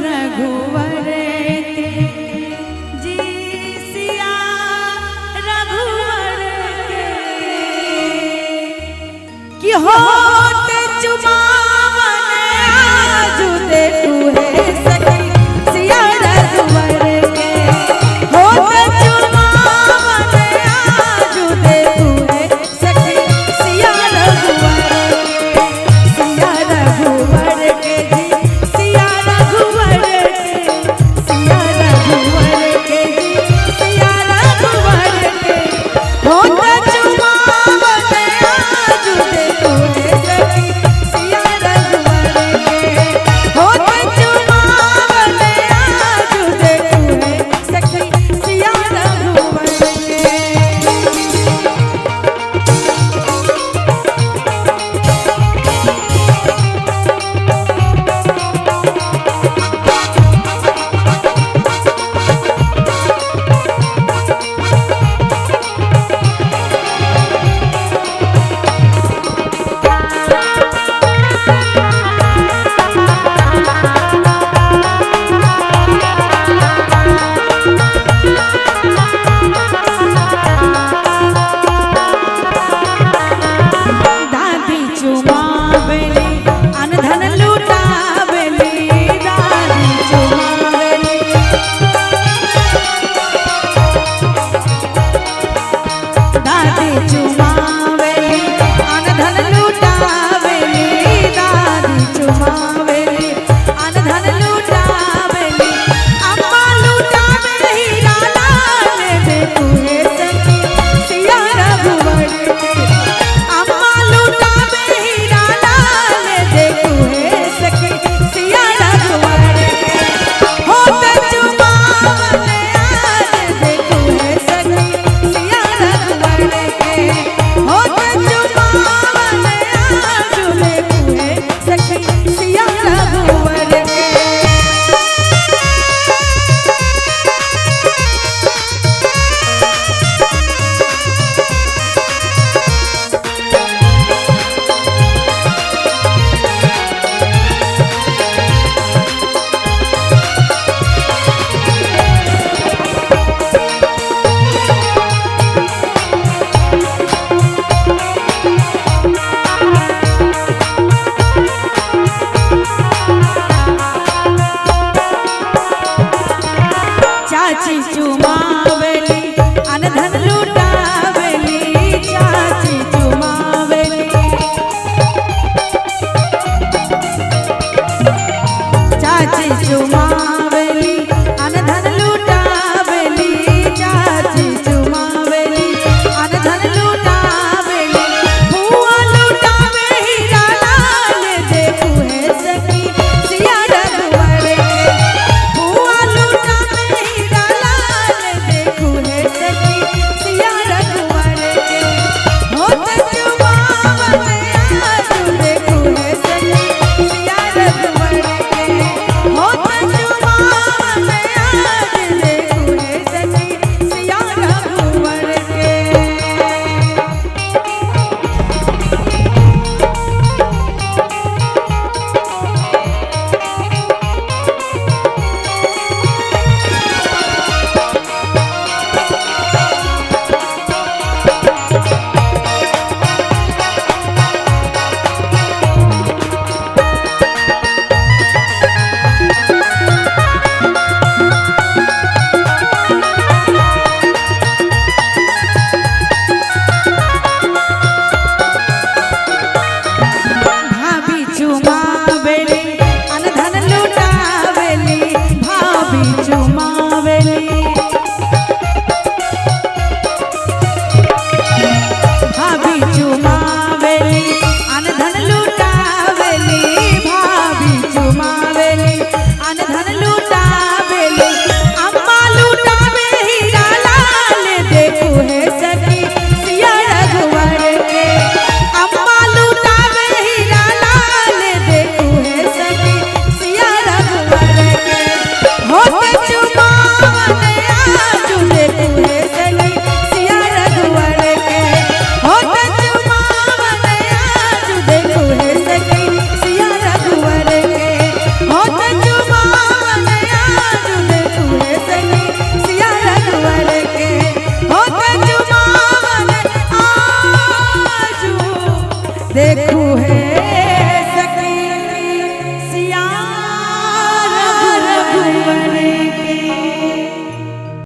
रघुवर के जी, सिया रघुवर के कि होत चुमावन आजू दे तू है सखी सिया रघुवर के, होत चुमावन आजू दे तू है सखी सिया रघुवर के, सिया रघुवर के जी, सिया रघुवर के, सिया रघुवर के जी, सिया रघुवर के, होत चुमावन आजू दे तू है सखी सिया रघुवर के, होत चुमावन आजू दे तू है सखी सिया रघुवर के। दादी चुमावेली अनधन लुटावेली, दादी चुमावेली, दादी चुमावेली अनधन लुटावेली, दादी चुमावेली अनधन लुटावेली, अम्मा लुटावे हीरा लाल दे तू है सखी सिया रघुवर के, अम्मा लुटावे हीरा लाल दे तू है सखी सिया रघुवर के, होत चुमावन आज दे तू है सखी सिया रघुवर के, होत चुमावन आज दे तू है सखी सिया रघुवर के। चाची चुमावेली अनधन लुटावेली, चाची चुमावेली, चाची चुमावेली अनधन लुटावेली, चाची चुमावेली अनधन लुटावेली, बुआ लुटावे हीरा लाल दे तू है सखी सिया रघुवर के, बुआ लुटावे हीरा लाल दे तू है सखी सिया रघुवर के, होत चुमावन आजू दे तू है सखी सिया रघुवर के, होत चुमावन आज देखू हे।